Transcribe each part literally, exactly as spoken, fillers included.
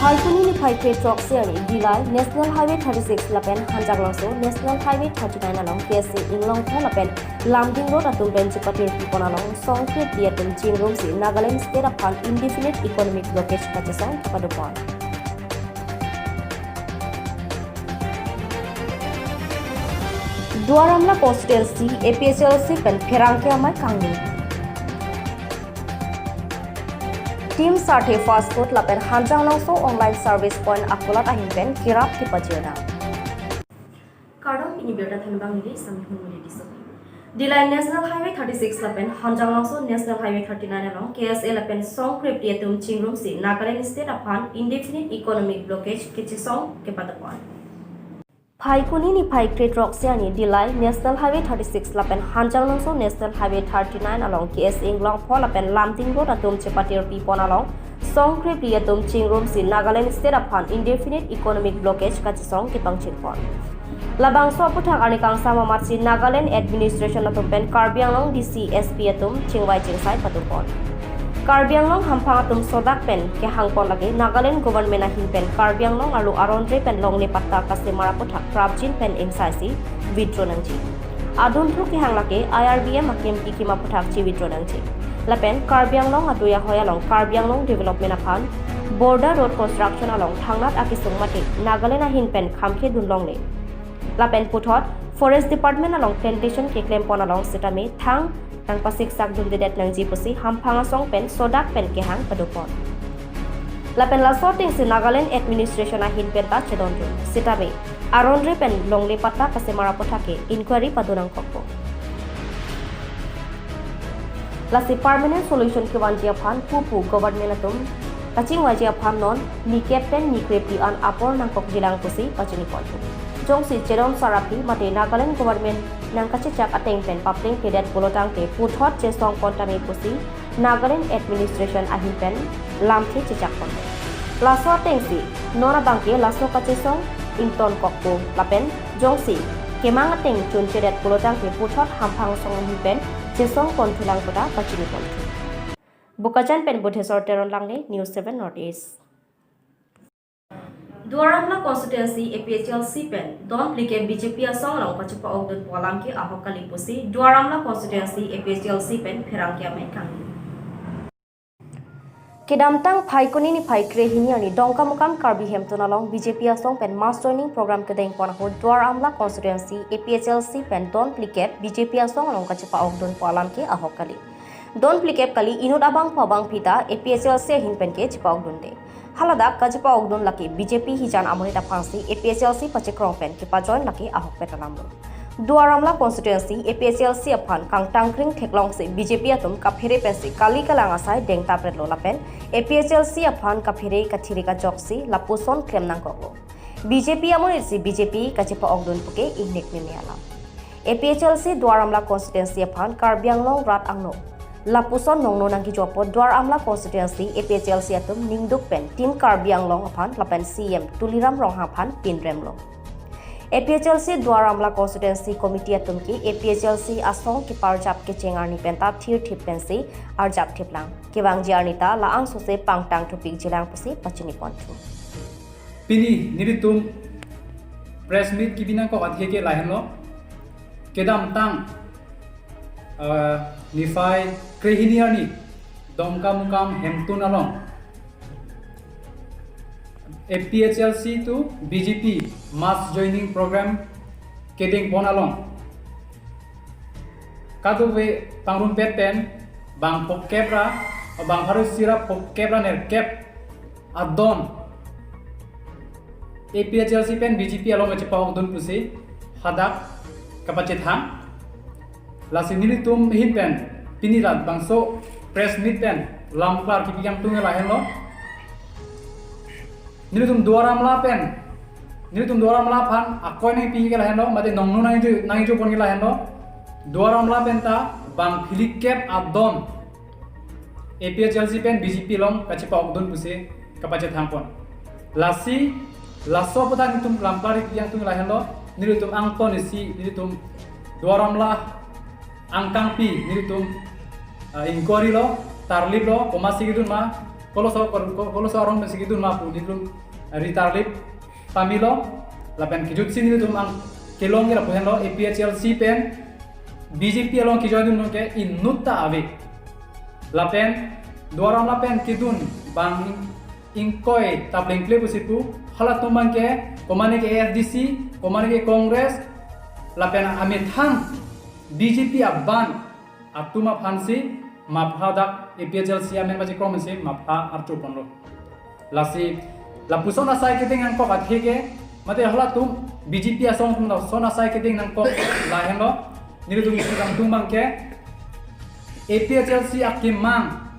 Phaikuni niphai kre throksi arni Dillai National Highway thirty-six lapen Hanjanglangso National Highway thirty-nine along K S A Inglongpho lapen Lumding Road atum pen chepatirpi pon along song krepli atum chingrumsi Nagaland State aphan indefinite economic blockade kachesong kepadopon. Duar Amla constituency A P H L C pen pherangke amei kangni. Team Sarthe Fast Food lapen Hanjanglangso online service point akulat ahin pen kerap kepajirna. Kardom, pini birta thanbang neli Samihun Muli Tissopi. Dillai National Highway thirty-six lapen Hanjanglangso National Highway thirty-nine along K S A lapen song krepli atum chingrumsi Nagaland State aphan indefinite economic blockade kachesong kepadopon. Phaikuni niphai kre throksi arni Dillai National Highway thirty-six lapen Hanjanglangso National Highway thirty-nine along K S A Inglongpho lapen Lumding Road atum chepatirpi pon along song krepli atum chingrumsi Nagaland State aphan indefinite economic blockade kachesong kepangchirpon. Labangso aputhak arni kangsam amatsi Nagaland administration atum pen Karbi Anglong D C, S P atum chingvai chingsai padopon. Karbi Anglong hamphang atum sodak pen kehangpon lake Nagaland government ahin pen Karbi Anglong arlo aron-re pen longle patta kasemar aputhak prapjin pen ingsaisi withdraw nangji. Adunthu kehang lake I R B M akempi kim aputhak chi-withdraw nangji. Lapen Karbi Anglong adui ahoi along Karbi Anglong development aphan border road construction along thangnat akesung mate Nagaland ahin pen khamkhedun longle. Lapen puthot Forest Department along plantation keklempon along sitame thang nangpasiksak dundedet nangji pusi hamphang asong pen sodak pen kehang padopon. Lapen laso atengsi Nagaland administration ahin penta chedondun. Sitame aron-re pen longle patta kasemar aputhak ke inquiry padonangkokpo. Lasi permanent solution kevanji aphan pupu government atum kachingvaiji aphan non ni kep pen ni krepli an apor nangkokjilang pusi pachiniponpo. Jongsi chedon sar aphi mate Nagaland government nangkachechak ateng pen paplengkledet pulotangte puthot chesongpon tame pusi Nagaland administration ahin pen lamthe chechakpon. Laso atengsi non abangke laso kachesong ingtonkokpo lapen jongsi kemang ateng chunchedet pulotangte puthot hamphang asong ahin pen chesongponthulang puta pachiniponthu. Bokajan pen Budheswar Teron Langle, News seven North East. Duar Amla constituency A P H L C pen don phlikep B J P asong along kachepa-okdunpo alam ke ahok kali pusi Duar Amla constituency A P H L C pen pherangke amei kangni. Kedamtang Phaikuni niphai krehini arni Dongkamukam Karbi Hemtun along B J P asong pen mass joining program kedengpon ahut Duar Amla constituency A P H L C pen don phlikep B J P asong along kachepa-okdunpo alam ke ahok kali. Don phlikep kali, inut abangphu abangphi ta A P H L C ahin pen ke chepa-okdunde. Haladak kachepa-okdun lake B J P hijan amonit aphansi A P H L C pachekrong pen kepajoin lake ahokpet alamlo. Duar Amla constituency A P H L C aphan kangtangkring theklongsi B J P atum kaphere pensi kali kalang asai dengtapretlo lapen A P H L C aphan kaphere kathirik ajoksi lapuson klem nangkoklo. B J P amonitsi B J P kachepa-okdun puke ingnek meme alam. A P H L C Duar Amla constituency aphan Karbi Anglong rat angno lapuson nongno nangkejo apot Duar Amla constituency A P H L C atum ningduk pen Team Karbi Anglong aphan lapen C E M Tuliram Ronghang aphan pinremlo. A P H L C Duar Amla constituency committee atum ke A P H L C asong keparjap kecheng arni penta thirthip pensi arjapthiplang. Kevangji arni ta la-angsose pangtangthupikjilang pusi pachiniponthu. Pini nelitum press meet kebi nangkok athe ke lahenlo. Kedamtang, eh, niphai krehini arni Dongkamukam Hemtun along A P H L C to B J P mass joining program kedengpon along kadokave pangrumpet pen bang phokep ra, bang pharo isi ra phokep ra nerkep adon A P H L C pen B J P along kachepa-okdun pusi hadak kapachethang. Lasi nelitum ahin pen pini rat bangso press meet pen lamklar kepi kangtung lahenlo. Nelitum Duar Amla pen, nelitum Duar Amla aphan akoi nangpi ke lahenlo, mate nongno nangjo, nangjo pon ke lahenlo. Duar Amla pen ta bang phlikep adon A P H L C pen B J P along kachepa-okdun pusi kapachethangpon. Lasi laso aputhak nelitum lamklar kepi kangtung lahenlo, nelitum angton isi nelitum Duar Amla angkangpi nelitum, ah, inquiry lo, tarlip lo, komatsi kedun ma, koloso, kol-, kol-, koloso arong pensi kedun ma pu nelitum ritarlip pamelo, lapen kejutsi nelitum ang kelong ke lapu henlo, A P H L C pen B J P along kejoin dunnon ke inutta ave. Lapen do aron lapen kedun bang ing-, ingkoi ta plengple pusi pu, halatum abang ke, komane ke A F D C, komane ke Congress, lapen amethang B J P aban atum aphansi mapha dak A P H L C amen pachikrong pensi mapha archo ponlo. Lasi lapuson asai keding nangkok athe ke, mate halatum B J P asong atum lapuson asai keding nangkok lahenlo, nelitum isi kangtung abang ke A P H L C akemang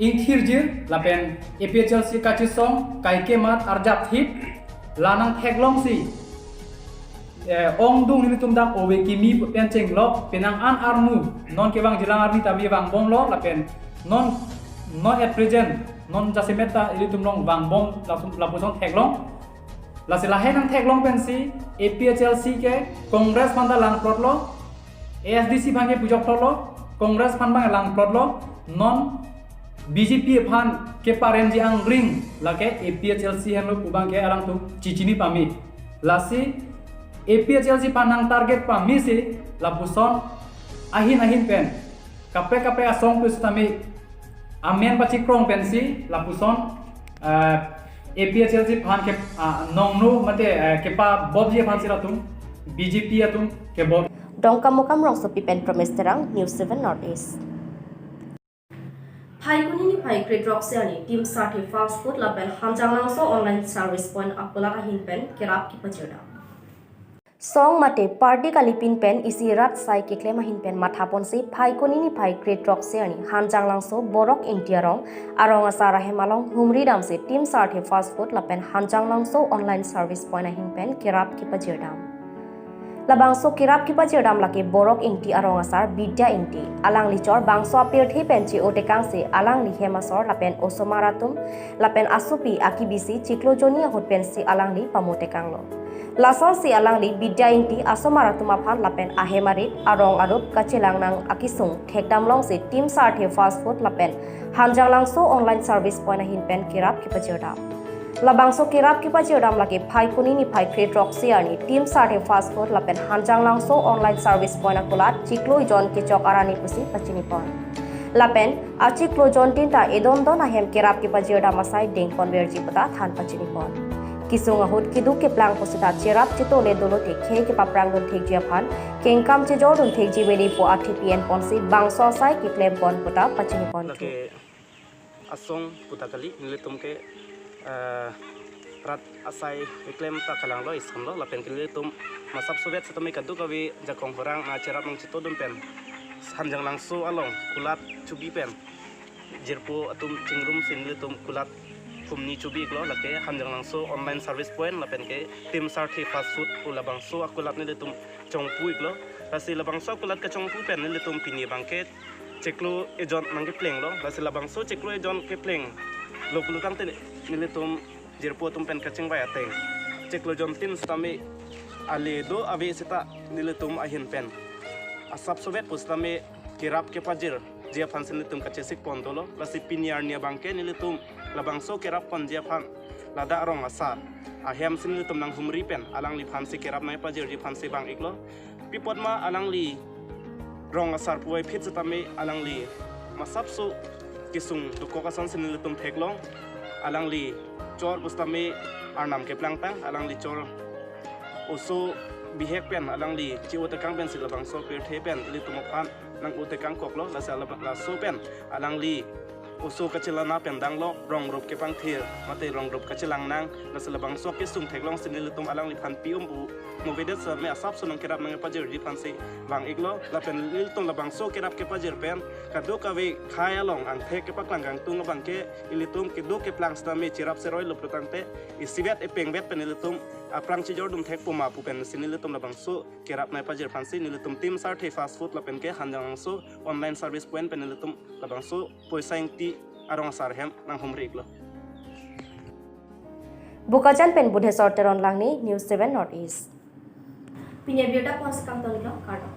ingthirjir lapen A P H L C kachesong kaike mat arjapthip la nangtheklongsi, eh, ongdung nelitum dak ove kimi pen chenglok penang an armu non kevang jilang arni tame vangbomlo lapen non, non at present non jasemet ta ilitum along vangbom lapuson, lapuson theklong. Lasi lahai nangtheklong pensi A P H L C ke Congress aphanta langplotlo, A F D C aphan ke pujok plotlo, Congress aphan abang langplotlo, non B J P aphan keparemji angring lake A P H L C henlo pu abang ke alangtum chechini pame. Lasi A P H L C aphan nangtarget pamesi lapuson ahin ahin pen kaprek kaprek asong pusitame amen pachikrong pensi lapuson, eh, A P H L C aphan ke, ah, nongno mate, eh, kepabobji aphansi latum B J P atum kebot. Dongkamukam Rongsopi pen Promes Terang, News seven North East. Phaikuni niphai kre-throksi arni Team Sarthe Fast Food lapen Hanjanglangso Online Service Point akulat ahin pen kerap kepajirdam. Song mate party kalipin pen isi rat asai keklem ahin pen mathaponsi Phaikuni niphai kre-throksi arni Hanjanglangso Borok Ingti arong, arong asar ahem along humri damsi Team Sarthe Fast Food lapen Hanjanglangso Online Service Point ahin pen kerap kepajirdam. Labangso kerap kepajirdam lake Borok Ingti arong asar Bidya Ingti, alangli chor bangso apirthe pen che-o tekangsi alangli hem asor lapen osomar atum lapen asopi akibisi chiklo jonni ahut pensi alangli pamo tekanglo. Lasonsi alangli Bidya Ingti asomar atum aphan lapen ahem arit arong arup kachelang nang akisung thekdam longsi Team Sarthe Fast Food lapen Hanjanglangso Online Service Point ahin pen kerap kepajirdam. Labangso kerap kepajirdam lake Phaikuni niphai kre-throksi arni Team Sarthe Fast Food lapen Hanjanglangso Online Service Point akulat chiklo ejon kechok arni pusi pachinipon. Lapen achiklo jontin ta edondon ahem kerap kepajirdam asai dengponverji puta than pachinipon. Kesung ahut keduk keplang pusita cherap chetole dolo te khei kepaprang dun thekji aphan kengkam chejor dun thekji mene pu athe pi enponsi bangso asai keklempon puta pachinipon. Lake asong puta kali, nelitum ke, eh, rat asai keklem ta kalanglo, isonlo, lapen ke nelitum masap suvet setame kaduk kave jakong horang na cherap nangcheto dun pen Hanjanglangso along kulat chubi pen jirpo atum chingrumsi nelitum kulat humni chubi iklo, lake Hanjanglangso Online Service Point lapen ke Team Sarthe Fast Food pu labangso akulat nelitum chongpu iklo. Lasi labangso akulat kachongpu pen nelitum pini abang ke chiklo ejon nangkeplenglo. Lasi labangso chiklo ejon keplenglo pulotangte nelitum jirpo atum pen kachingvai ateng chiklo jontin setame ale do ave seta nelitum ahin pen asap suvet pusitame kerap kepajirji aphansi nelitum kachesik pon dolo. Lasi pini arni abang ke nelitum labangso kerap ponji aphan ladak arong asar ahemsi nelitum nanghumri pen alangliphansi kerap nangpajirji aphansi vang iklo. Pi apot ma alangli rong asar puvoiphit setame alangli masapso kesung dokok asonsi nelitum theklong. Alangli chor pusitame arnam keplangtang, alangli chor oso bihek pen alangli che-o tekang pensi labangso apirthe pen ilitum aphan nang-o tekang koklo. Lasi alaba-, laso pen alangli oso kachelang nang pen danglo, rong rup kepangthir mate rong rup kachelang nang, lasi labangso kesung theklongsi nelitum alangliphan pi-um pu movedet setame asapso nangkerap nangpajirji aphansi vang iklo. Lapen nelitum labangso kerap kepajir pen kaduk kave khei along angthek kepaklang kangtung abang ke ilitum keduk keplang setame cherap seroi lo pulotangte isivet epengvet pen ilitum aphrang chejor dun thekpo ma pu pensi nelitum labangso kerap nangpajir aphansi nelitum Team Sarthe Fast Food lapen ke Hanjanglangso Online Service Point pen nelitum labangso Poisa Ingti arong asar ahem nanghumri iklo. Bokajan pen Budhesor Teron Langni, News seven North East. Pini abirta ponsi kangton iklo, kardom.